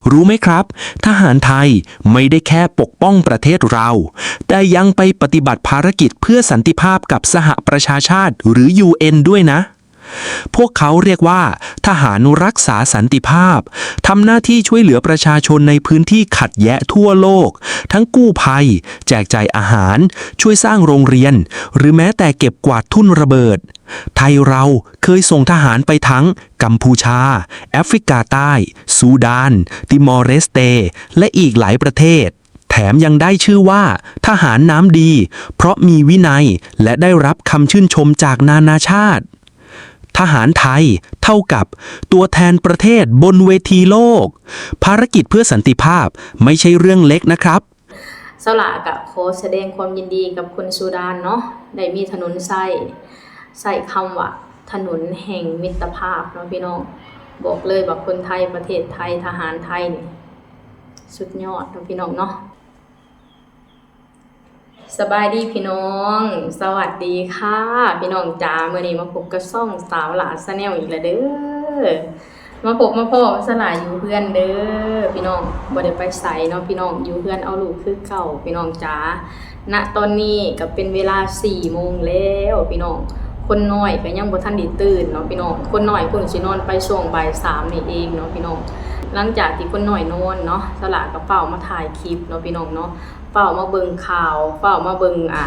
รู้ไหมครับ ทหารไทยไม่ได้แค่ปกป้องประเทศเรา แต่ยังไปปฏิบัติภารกิจเพื่อสันติภาพกับสหประชาชาติหรือ ยูเอ็น ด้วยนะ พวกเขาเรียกว่าทหารรักษาสันติภาพ ทำหน้าที่ช่วยเหลือประชาชนในพื้นที่ขัดแย้งทั่วโลก ทั้งกู้ภัย แจกจ่ายอาหาร ช่วยสร้างโรงเรียน หรือแม้แต่เก็บกวาดทุ่นระเบิด ไทยเราเคยส่งทหารไปทั้งกัมพูชา แอฟริกาใต้ ซูดาน ติมอร์เลสเต และอีกหลายประเทศ แถมยังได้ชื่อว่าทหารน้ำดี เพราะมีวินัย และได้รับคำชื่นชมจากนานาชาติ ทหารไทยเท่ากับตัวแทนประเทศบนเวทีโลก ภารกิจเพื่อสันติภาพไม่ใช่เรื่องเล็กนะครับ ສາວຫຼ້າກະຂໍສະແດງຄວາມຍິນດີກັບຄົນຊູດານເນາະ ໄດ້ມີຖະໜົນໃຊ້ ໃຊ້ຄຳວ່າຖະໜົນແຫ່ງມິດຕະພາບເນາະພີ່ນ້ອງ. ບອກເລີຍວ່າຄົນໄທ ປະເທດໄທ ທະຫານໄທນີ້ ສຸດຍອດເນາະພີ່ນ້ອງເນາະ. ສະບາຍດີພີ່ນ້ອງ ສະຫວັດດີຄ່ະພີ່ນ້ອງຈ໋າ. ມື້ນີ້ມາພົບກັບຊ່ອງສາວຫຼ້າ Channel ອີກແລ້ວເດີ. ມາພົບມາພໍ້ສາວຫຼ້າຢູ່ເຮືອນເດີພີ່ນ້ອງ ບໍ່ໄດ້ໄປໃສເນາະພີ່ນ້ອງ ຢູ່ເຮືອນເອົາລູກຄືເກົ່າພີ່ນ້ອງຈ໋າ. ນະຕອນນີ້ກໍເປັນເວລາສີ່ໂມງແລ້ວພີ່ນ້ອງ ຄົນນ້ອຍກໍຍັງບໍ່ທັນໄດ້ຕື່ນເນາະພີ່ນ້ອງ ຄົນນ້ອຍເພິ່ງຊິນອນໄປຊ່ວງບ່າຍສາມນີ້ເອງເນາະພີ່ນ້ອງ. ຫຼັງຈາກທີ່ຄົນນ້ອຍນອນເນາະ ສາວຫຼ້າກໍຟ້າວມາຖ່າຍຄລິບເນາະພີ່ນ້ອງເນາະ ຟ້າວມາເບິ່ງຂ່າວ ຟ້າວມາເບິ່ງ ອ່າ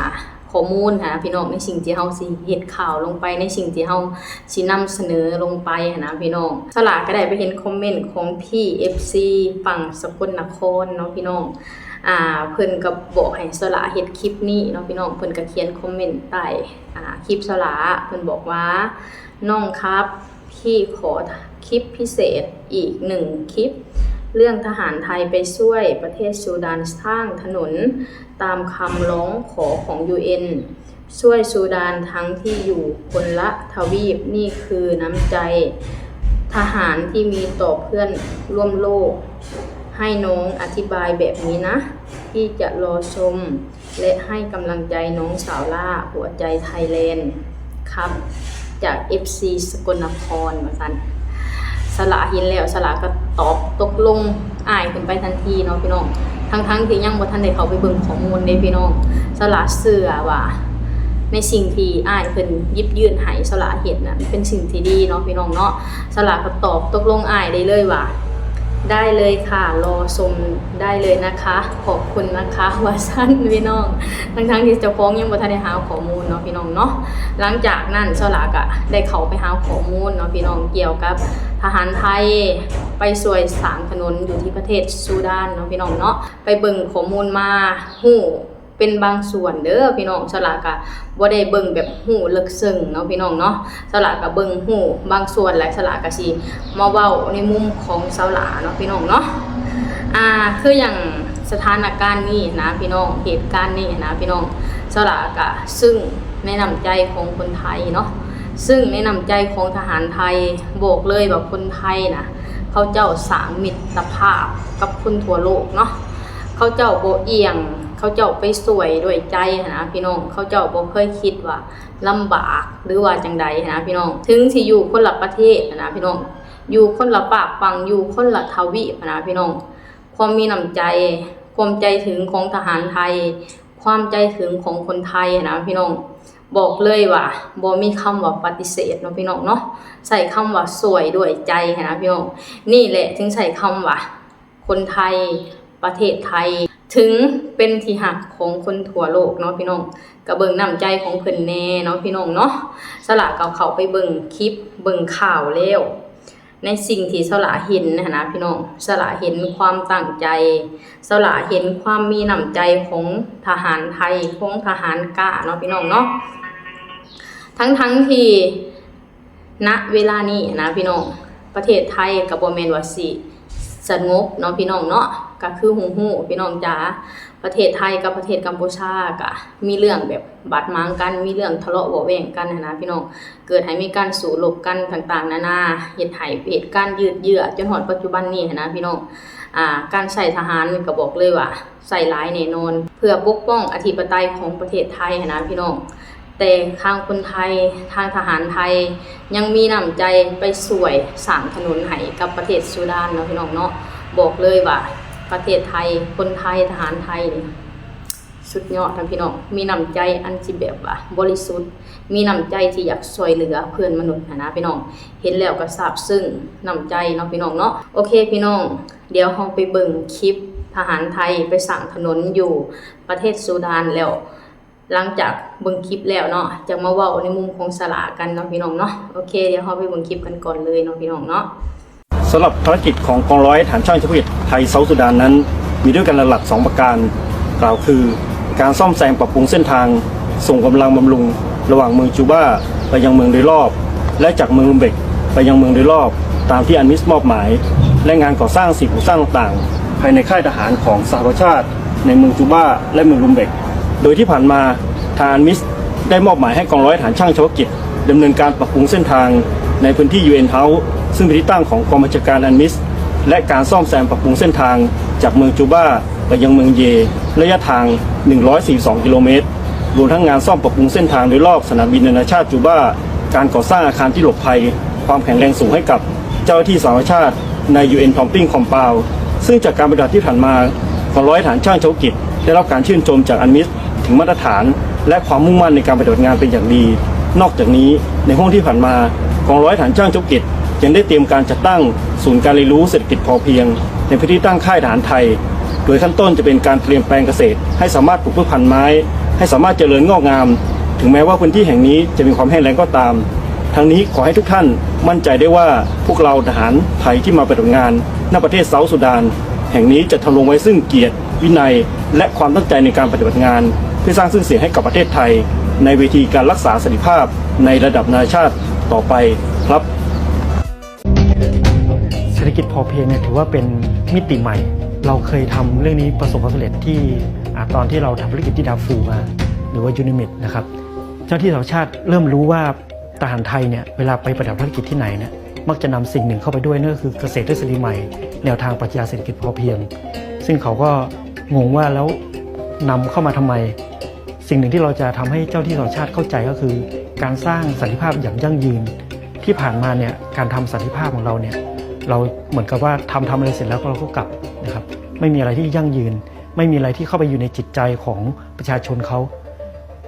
ຂໍ້ມູນຫັ້ນນະພີ່ນ້ອງ ໃນສິ່ງທີ່ເຮົາຊິເຮັດຂ່າວລົງໄປ ໃນສິ່ງທີ່ເຮົາຊິນຳສະເໜີລົງໄປຫັ້ນນະພີ່ນ້ອງ. ສາວຫຼ້າກໍໄດ້ໄປເຫັນຄອມເມັນຂອງພີ່ເອັຟຊີຝັ່ງສະກົນນະຄອນເນາະພີ່ນ້ອງ ອ່າ ເພິ່ນກໍບອກໃຫ້ສາວຫຼ້າເຮັດຄລິບນີ້ເນາະພີ່ນ້ອງ ເພິ່ນກໍຂຽນຄອມເມັນໃຕ້ ອ່າ ຄລິບສາວຫຼ້າ ເພິ່ນບອກວ່າ ນ້ອງครับ พี่ขอคลิปพิเศษอีกหนึ่งคลิป เรื่องทหารไทยไปช่วยประเทศซูดานสร้างถนนตามคำร้องขอของ ยูเอ็น ช่วยซูดานทั้งที่อยู่คนละทวีป นี่คือน้ำใจทหารที่มีต่อเพื่อนร่วมโลก ให้น้องอธิบายแบบนี้นะ พี่จะรอชม ແລະ ໃຫ້ກຳລັງໃຈນ້ອງສາວຫຼ້າ ຫົວໃຈໄທແລນຄັບ ຈາກເອັຟຊີສະກົນນະຄອນ ວ່າຊັ້ນ. ສາວຫຼ້າເຫັນແລ້ວ ສາວຫຼ້າກໍຕອບຕົກລົງອ້າຍເພິ່ນໄປທັນທີເນາະພີ່ນ້ອງ ທັງໆທີ່ຍັງບໍ່ທັນໄດ້ເຂົ້າໄປເບິ່ງຂໍ້ມູນເດ້ພີ່ນ້ອງ. ສາວຫຼ້າເຊື່ອວ່າໃນສິ່ງທີ່ອ້າຍເພິ່ນຢິບຍື່ນໃຫ້ສາວຫຼ້າເຮັດນະ ເປັນສິ່ງທີ່ດີເນາະພີ່ນ້ອງເນາະ. ສາວຫຼ້າກໍຕອບຕົກລົງອ້າຍໄດ້ເລີຍວ່າ ໄດ້ເລີຍຄ່ະ ລໍຊົມໄດ້ເລີຍນະຄະ ຂອບຄຸນນະຄະ ວ່າຊັ້ນພີ່ນ້ອງ ທັງໆທີ່ເຈົ້າຂອງຍັງບໍ່ທັນໄດ້ຫາຂໍ້ມູນເນາະພີ່ນ້ອງເນາະ. ຫຼັງຈາກນັ້ນສາວຫຼ້າກະໄດ້ເຂົ້າໄປຫາຂໍ້ມູນເນາະພີ່ນ້ອງ ກ່ຽວກັບທະຫານໄທໄປຊ່ວຍສ້າງຖະໜົນຢູ່ທີ່ປະເທດຊູດານເນາະພີ່ນ້ອງເນາະ ໄປເບິ່ງຂໍ້ມູນມາຮູ້ ເປັນບາງສ່ວນເດີພີ່ນ້ອງ ສາວຫຼ້າກະບໍ່ໄດ້ເບິ່ງແບບຮູ້ເລິກເຊິ່ງເນາະພີ່ນ້ອງເນາະ ສາວຫຼ້າກະເບິ່ງຮູ້ບາງສ່ວນ ແລະ ສາວຫຼ້າກະຊິມາເວົ້າໃນມຸມຂອງສາວຫຼ້າເນາະພີ່ນ້ອງເນາະ. ອ່າ ຄືຢ່າງສະຖານະການນີ້ຫັ້ນນະພີ່ນ້ອງ ເຫດການນີ້ຫັ້ນນະພີ່ນ້ອງ ສາວຫຼ້າກະຊຶ້ງໃນນ້ຳໃຈຂອງຄົນໄທເນາະ ຊຶ້ງໃນນ້ຳໃຈຂອງທະຫານໄທ. ບອກເລີຍວ່າຄົນໄທນະ ເຂົາເຈົ້າສ້າງມິດຕະພາບກັບຄົນທົ່ວໂລກເນາະ ເຂົາເຈົ້າບໍ່ອຽງ ເຂົາເຈົ້າໄປຊ່ວຍດ້ວຍໃຈຫັ້ນນະພີ່ນ້ອງ ເຂົາເຈົ້າບໍ່ເຄີຍຄິດວ່າລຳບາກ ຫຼືວ່າຈັ່ງໃດຫັ້ນນະພີ່ນ້ອງ ເຖິງຊິຢູ່ຄົນລະປະເທດຫັ້ນນະພີ່ນ້ອງ ຢູ່ຄົນລະຟາກຝັ່ງ ຢູ່ຄົນລະທະວີບຫັ້ນນະພີ່ນ້ອງ ຄວາມມີນ້ຳໃຈ ຄວາມໃຈເຖິງຂອງທະຫານໄທ ຄວາມໃຈເຖິງຂອງຄົນໄທຫັ້ນນະພີ່ນ້ອງ ບອກເລີຍວ່າບໍ່ມີຄຳວ່າປະຕິເສດເນາະພີ່ນ້ອງເນາະ ໃຊ້ຄຳວ່າຊ່ວຍດ້ວຍໃຈຫັ້ນນະພີ່ນ້ອງ. ນີ້ແຫຼະຈຶ່ງໃຊ້ຄຳວ່າ ຄົນໄທ ປະເທດໄທ ເຖິງເປັນທີ່ຮັກຂອງຄົນທົ່ວໂລກເນາະພີ່ນ້ອງ ກະເບິ່ງນ້ຳໃຈຂອງເພິ່ນແດ່ເນາະພີ່ນ້ອງເນາະ. ສາວຫຼ້າກໍເຂົ້າໄປເບິ່ງຄລິບ ເບິ່ງຂ່າວແລ້ວ ໃນສິ່ງທີ່ສາວຫຼ້າເຫັນຫັ້ນນະພີ່ນ້ອງ ສາວຫຼ້າເຫັນຄວາມຕັ້ງໃຈ ສາວຫຼ້າເຫັນຄວາມມີນ້ຳໃຈຂອງທະຫານໄທ ຂອງທະຫານກ້າເນາະພີ່ນ້ອງເນາະ ທັງໆທີ່ ນະເວລານີ້ນະພີ່ນ້ອງ ປະເທດໄທກໍບໍ່ແມ່ນວ່າຊິສະຫງົບເນາະພີ່ນ້ອງເນາະ ກໍຄືຮູ້ໆ ພີ່ນ້ອງຈ໋າ ປະເທດໄທກັບປະເທດກຳປູຊາກໍມີເລື່ອງແບບບາດໝາງກັນ ມີເລື່ອງທະເລາະເບາະແວ້ງກັນຫັ້ນນະພີ່ນ້ອງ ເກີດໃຫ້ມີການສູ້ລົບກັນຕ່າງໆນານາ ເຮັດໃຫ້ເຫດການຍືດເຍື້ອຈົນຮອດປັດຈຸບັນນີ້ຫັ້ນນະພີ່ນ້ອງ. ອ່າ ການໃຊ້ທະຫານກໍບອກເລີຍວ່າ ໃຊ້ຫຼາຍແນ່ນອນ ເພື່ອປົກປ້ອງອະທິປະໄຕຂອງປະເທດໄທຫັ້ນນະພີ່ນ້ອງ ແຕ່ທາງຄົນໄທ ທາງທະຫານໄທ ຍັງມີນ້ຳໃຈໄປຊ່ວຍສ້າງຖະໜົນໃຫ້ກັບປະເທດຊູດານເນາະພີ່ນ້ອງເນາະ. ບອກເລີຍວ່າປະເທດໄທ, ຄົນໄທ, ທະຫານໄທນີ້ສຸດຍອດນະພີ່ນ້ອງ, ມີນ້ຳໃຈອັນຊິແບບວ່າບໍລິສຸດ, ມີນ້ຳໃຈທີ່ຢາກຊ່ວຍເຫຼືອເພື່ອນມະນຸດຫັ້ນນະພີ່ນ້ອງ. ເຫັນແລ້ວກໍຊາບຊຶ້ງນ້ຳໃຈເນາະພີ່ນ້ອງເນາະ. ໂອເຄພີ່ນ້ອງ, ດຽວເຮົາໄປເບິ່ງຄລິບທະຫານໄທໄປສ້າງຖະໜົນຢູ່ປະເທດຊູດານແລ້ວ. ຫຼັງຈາກເບິ່ງຄລິບແລ້ວເນາະ, ຈະມາເວົ້າໃນມຸມຂອງສາລາກັນເນາະພີ່ນ້ອງເນາະ. ໂອເຄ, ດຽວເຮົາໄປເບິ່ງຄລິບກັນກ່ອນເລີຍເນາະພີ່ນ້ອງເນາະ. ສຳລັບພາລະກິດຂອງກອງຮ້ອຍທະຫານຊ່າງເສດຖະກິດໄທເຊົາຊູດານນັ້ນ ມີດ້ວຍກັນຫຼັກໆສອງປະການ, ກ່າວຄື ການສ້ອມແຊມປັບປຸງເສັ້ນທາງສົ່ງກຳລັງບຳລຸງລະຫວ່າງເມືອງຈູບາໄປຍັງເມືອງໂດຍລອບ ແລະ ຈາກເມືອງລຸມເບັກໄປຍັງເມືອງໂດຍລອບ ຕາມທີ່ອັນມິສມອບໝາຍ ແລະ ງານກໍ່ສ້າງສິ່ງປູກສ້າງຕ່າງໆ ພາຍໃນຄ້າຍທະຫານຂອງສະຫະປະຊາຊາດ ໃນເມືອງຈູບາ ແລະ ເມືອງລຸມເບັກ, ໂດຍທີ່ຜ່ານມາ ທາງອັນມິສໄດ້ມອບໝາຍໃຫ້ກອງຮ້ອຍທະຫານຊ່າງເສດຖະກິດດຳເນີນການປັບປຸງເສັ້ນທາງໃນພື້ນທີ່ ຢູເອັນ ເຮົາສ໌ ຊຶ່ງເປັນທີ່ຕັ້ງຂອງກອງບັນຊາການອັນມິສ ແລະ ການສ້ອມແຊມປັບປຸງເສັ້ນທາງຈາກເມືອງຈູບາໄປຍັງເມືອງເຢ ໄລຍະທາງໜຶ່ງຮ້ອຍສີ່ສິບສອງກິໂລເມດ, ລວມທັງງານສ້ອມປັບປຸງເສັ້ນທາງໂດຍລອບສະໜາມບິນນານາຊາດຈູບາ, ການກໍ່ສ້າງອາຄານທີ່ຫຼົບໄພ, ຄວາມແຂງແຮງສູງໃຫ້ກັບ ເຈົ້າໜ້າທີ່ສະຫະປະຊາຊາດໃນ ຢູເອັນ Pumping Compound, ຊຶ່ງຈາກການປະຕິບັດທີ່ຜ່ານມາ, ກອງຮ້ອຍທະຫານຊ່າງເສດຖະກິດໄດ້ຮັບການຊື່ນຊົມຈາກອັນມິສເຖິງມາດຕະຖານ ແລະ ຄວາມມຸ່ງໝັ້ນໃນການປະຕິບັດງານເປັນຢ່າງດີ. ນອກຈາກນີ້, ໃນຫ້ວງທີ່ຜ່ານມາ, ກອງຮ້ອຍທະຫານຊ່າງເສດຖະກິດຍັງໄດ້ຕຽມການຈັດຕັ້ງສູນການຮຽນຮູ້ເສດຖະກິດພໍພຽງ ໃນພື້ນທີ່ຕັ້ງຄ້າຍທະຫານໄທ, ໂດຍຂັ້ນຕົ້ນຈະເປັນການຕຽມແປງກະເສດໃຫ້ສາມາດປູກພືດພັນໄມ້ໃຫ້ສາມາດຈະເລີນງອກງາມ, ເຖິງແມ້ວ່າພື້ນທີ່ແຫ່ງນີ້ຈະມີຄວາມແຫ້ງແລ້ງກໍຕາມ. ທັງນີ້ຂໍໃຫ້ທຸກທ່ານໝັ້ນໃຈໄດ້ວ່າ ພວກເຮົາທະຫານໄທທີ່ມາປະຕິບັດງານນຳປະເທດເຊົາຊູດານແຫ່ງນີ້ ຈະທຳລົງໄວ້ຊຶ່ງກຽດ, ວິໄນ ແລະ ຄວາມຕັ້ງໃຈໃນການປະຕິບັດງານ ເພື່ອສ້າງຊື່ສຽງໃຫ້ກັບປະເທດໄທໃນເວທີການຮັກສາສັນຕິພາບໃນລະດັບນານາຊາດຕໍ່ໄປ. ຄັບ. ເສດຖະກິດພໍພຽງເນຍຖືວ່າເປັນມິຕິໃໝ່. ເຮົາເຄີຍທຳເລື່ອງນີ້ປະສົບຄວາມສຳເລັດທີ່ ອາ ຕອນທີ່ເຮົາທຳທຸລະກິດທີ່ດາຟູມາ ຫຼືວ່າຢູນິມິດນະຄັບ. ເຈົ້າໜ້າທີ່ສະຫະປະຊາຊາດເລີ່ມຮູ້ວ່າທະຫານໄທເນຍ ເວລາໄປປະຕິບັດພາລະກິດທີ່ໄຫນເນຍ ມັກຈະນຳສິ່ງໜຶ່ງເຂົ້າໄປດ້ວຍ, ນັ້ນກໍຄືກະເສດທົດສະໝັຍ ແນວທາງປັດຊະຍາເສດຖະກິດພໍພຽງ. ຊຶ່ງເຂົາກໍງົງວ່າ ແລ້ວນຳເຂົ້າມາທຳໄມ? ສິ່ງໜຶ່ງທີ່ເຮົາຈະທຳໃຫ້ເຈົ້າໜ້າທີ່ສະຫະປະຊາຊາດເຂົ້າໃຈກໍຄື ການສ້າງສັນຕິພາບຢ່າງຢັ້ງຢືນ. ທີ່ຜ່ານມາເນຍ ການທຳສັນຕິພາບຂອງເຮົາເນຍ ເຮົາເໝືອນກັບວ່າທຳ, ທຳອະໄລເສັດແລ້ວ ເຮົາກໍກັບນະຄັບ. ໄມ່ມີອະໄລທີ່ຢັ້ງຢືນ, ໄມ່ມີອະໄລທີ່ເຂົ້າໄປຢູ່ໃນຈິດໃຈຂອງປະຊາຊົນເຂົາ.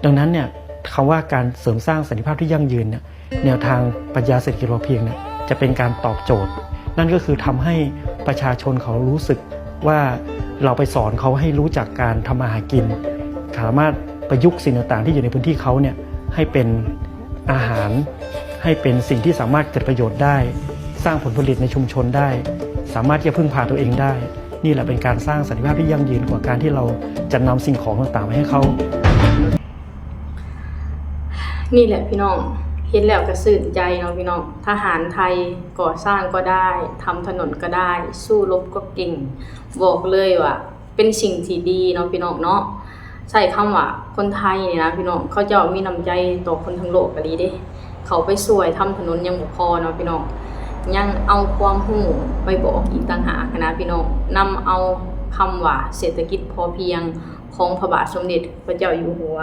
ດັ່ງນັ້ນເນຍ ຄຳວ່າການເສີມສ້າງສັນຕິພາບທີ່ຢັ້ງຢືນເນຍ ແນວທາງປັດຊະຍາເສດຖະກິດພໍພຽງເນຍ ຈະເປັນການຕອບໂຈດ. ນັ້ນກໍຄືທຳໃຫ້ປະຊາຊົນເຂົາຮູ້ສຶກ ວ່າເຮົາໄປສອນເຂົາໃຫ້ຮູ້ຈັກການທຳມາຫາກິນ, ສາມາດປະຍຸກສິ່ງຕ່າງໆທີ່ຢູ່ໃນພື້ນທີ່ເຂົາເນຍ ໃຫ້ເປັນອາຫານ, ໃຫ້ເປັນສິ່ງທີ່ສາມາດເກີດປະໂຫຍດໄດ້, ສ້າງຜົນຜະລິດໃນຊຸມຊົນໄດ້, ສາມາດທີ່ຈະເພິ່ງພາຕົວເອງໄດ້. ນີ້ແຫຼະເປັນການສ້າງສັນຕິພາບທີ່ຢັ້ງຢືນກວ່າການທີ່ເຮົາຈະນຳສິ່ງຂອງຕ່າງໆໄປໃຫ້ເຂົາ. ນີ້ແຫຼະພີ່ນ້ອງ, ເຫັນແລ້ວກໍຊື່ນໃຈເນາະພີ່ນ້ອງ. ທະຫານໄທກໍ່ສ້າງກໍໄດ້, ທຳຖະໜົນກໍໄດ້, ສູ້ລົບກໍເກັ່ງ. ບອກເລີຍວ່າເປັນສິ່ງທີ່ດີເນາະພີ່ນ້ອງເນາະ. ໃຊ້ຄຳວ່າຄົນໄທນີ້ນະພີ່ນ້ອງ, ເຂົາເຈົ້າມີນ້ຳໃຈຕໍ່ຄົນທັງໂລກອີ່ຫຼີເດ້. ເຂົາໄປຊ່ວຍທຳຖະໜົນຍັງບໍ່ພໍເນາະພີ່ນ້ອງ, ຍັງເອົາຄວາມຮູ້ໄປບອກອີກຕ່າງຫາກຫັ້ນນະພີ່ນ້ອງ. ນຳເອົາຄຳວ່າເສດຖະກິດພໍພຽງ ຂອງພະບາດສົມເດັດພະເຈົ້າຢູ່ຫົວ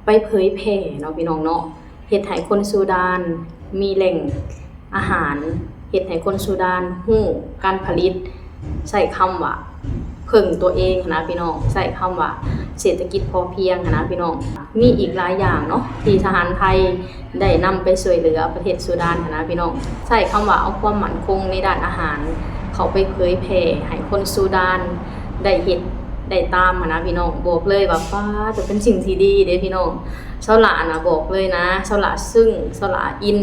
ໄປເຜີຍແຜ່ເນາະພີ່ນ້ອງເນາະ, ເຮັດໃຫ້ຄົນຊູດານມີແຫຼ່ງອາຫານ, ເຮັດໃຫ້ຄົນຊູດານຮູ້ການຜະລິດ, ໃຊ້ຄຳວ່າເພິ່ງຕົວເອງຫັ້ນນະພີ່ນ້ອງ, ໃຊ້ຄຳວ່າເສດຖະກິດພໍພຽງຫັ້ນນະພີ່ນ້ອງ. ມີອີກຫຼາຍຢ່າງເນາະ ທີ່ທະຫານໄທ ໄດ້ນຳໄປຊ່ວຍເຫຼືອປະເທດຊູດານຫັ້ນນະພີ່ນ້ອງ. ໃຊ້ຄຳວ່າເອົາຄວາມໝັ້ນຄົງໃນດ້ານອາຫານເຂົ້າໄປເຜີຍແຜ່ໃຫ້ຄົນຊູດານໄດ້ເຮັດໄດ້ຕາມຫັ້ນນະພີ່ນ້ອງ. ບອກເລີຍວ່າ ປ້າດ ເປັນສິ່ງທີ່ດີເດ້ພີ່ນ້ອງ. ສາວຫຼ້ານະ ບອກເລີຍນະ, ສາວຫຼ້າຊຶ້ງ, ສາວຫຼ້າອິນ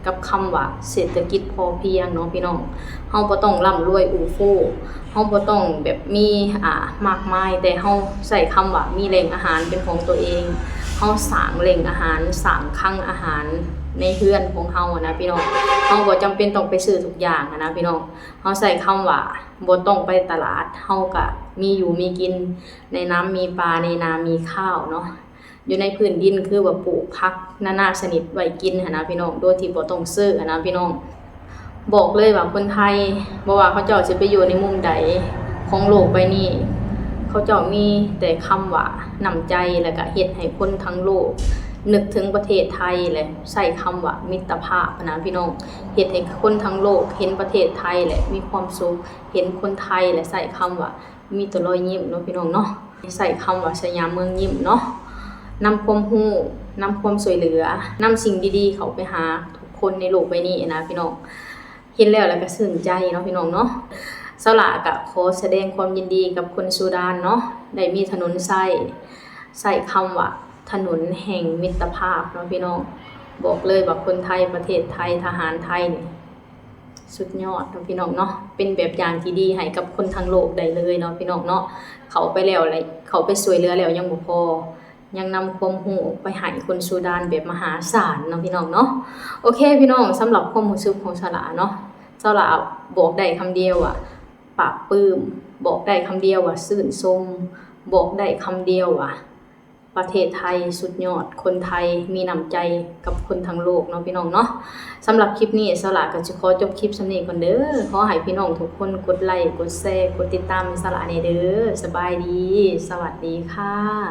ກັບຄຳວ່າເສດຖະກິດພໍພຽງເນາະພີ່ນ້ອງ. ເຮົາບໍ່ຕ້ອງລ່ຳລວຍອູ່ຟູ, ເຮົາບໍ່ຕ້ອງແບບມີ ອາ ມາກມາຍ, ແຕ່ເຮົາໃຊ້ຄຳວ່າມີແຫຼ່ງອາຫານເປັນຂອງຕົວເອງ, ເຮົາສ້າງແຫຼ່ງອາຫານ, ສ້າງຄັງອາຫານໃນເຮືອນຂອງເຮົາຫັ້ນນະພີ່ນ້ອງ. ເຮົາບໍ່ຈຳເປັນຕ້ອງໄປຊື້ທຸກຢ່າງຫັ້ນນະພີ່ນ້ອງ. ເຮົາໃຊ້ຄຳວ່າບໍ່ຕ້ອງໄປຕະຫຼາດ, ເຮົາກະມີຢູ່ມີກິນ, ໃນນາມີປາ, ໃນນາມີຂ້າວເນາະ. ຢູ່ໃນພື້ນດິນຄືວ່າປູກຜັກນານາຊະນິດໄວ້ກິນຫັ້ນນະພີ່ນ້ອງ, ໂດຍທີ່ບໍ່ຕ້ອງຊື້ຫັ້ນນະພີ່ນ້ອງ. ບອກເລີຍວ່າຄົນໄທ ບໍ່ວ່າເຂົາເຈົ້າຊິໄປຢູ່ໃນມຸມໃດຂອງໂລກໃບນີ້, ເຂົາເຈົ້າມີແຕ່ຄຳວ່ານ້ຳໃຈ ແລ້ວກະເຮັດໃຫ້ຄົນທັງໂລກ ນຶກເຖິງປະເທດໄທ ແລະ ໃຊ້ຄຳວ່າມິດຕະພາບນະພີ່ນ້ອງ, ເຮັດໃຫ້ຄົນທັງໂລກເຫັນປະເທດໄທ ແລະ ມີຄວາມສຸກ, ເຫັນຄົນໄທ ແລະ ໃຊ້ຄຳວ່າມີແຕ່ລອຍຍິ້ມເນາະພີ່ນ້ອງເນາະ, ໃຊ້ຄຳວ່າສະຫຍາມເມືອງຍິ້ມເນາະ, ນຳຄວາມຮູ້, ນຳຄວາມຊ່ວຍເຫຼືອ, ນຳສິ່ງດີໆເຂົ້າໄປຫາທຸກຄົນໃນໂລກໃບນີ້ນະພີ່ນ້ອງ. ເຫັນແລ້ວແລ້ວກໍຊື່ນໃຈເນາະພີ່ນ້ອງເນາະ. ສາວຫຼ້າກໍຂໍສະແດງຄວາມຍິນດີກັບຄົນຊູດານເນາະ, ໄດ້ມີຖະໜົນໃຊ້, ໃຊ້ຄຳວ່າຖະໜົນແຫ່ງມິດຕະພາບເນາະພີ່ນ້ອງ. ບອກເລີຍວ່າຄົນໄທ, ປະເທດໄທ, ທະຫານໄທນີ້ສຸດຍອດເນາະພີ່ນ້ອງເນາະ, ເປັນແບບຢ່າງທີ່ດີໃຫ້ກັບຄົນທັງໂລກໄດ້ເລີຍເນາະພີ່ນ້ອງເນາະ. ເຂົ້າໄປແລ້ວ ແລະ ເຂົ້າໄປຊ່ວຍເຫຼືອແລ້ວຍັງບໍ່ພໍ, ຍັງນຳຄວາມຮູ້ໄປໃຫ້ຄົນຊູດານແບບມະຫາສານເນາະພີ່ນ້ອງເນາະ. ໂອເຄພີ່ນ້ອງ, ສຳລັບຄວາມຮູ້ສຶກຂອງສາວຫຼ້າເນາະ, ສາວຫຼ້າບອກໄດ້ຄຳດຽວວ່າປາບປຶ້ມ, ບອກໄດ້ຄຳດຽວວ່າຊື່ນຊົມ, ບອກໄດ້ຄຳດຽວວ່າປະເທດໄທສຸດຍອດ, ຄົນໄທມີນ້ຳໃຈກັບຄົນທັງໂລກເນາະພີ່ນ້ອງເນາະ. ສຳລັບຄລິບນີ້ ສາວຫຼ້າກໍຊິຂໍຈົບຄລິບສ່ຳນີ້ກ່ອນເດີ. ຂໍໃຫ້ພີ່ນ້ອງທຸກຄົນກົດໄລ, ກົດແຊ, ກົດຕິດຕາມໃຫ້ສາວຫຼ້າແດ່ເດີ. ສະບາຍດີ, ສະຫວັດດີຄ່ະ.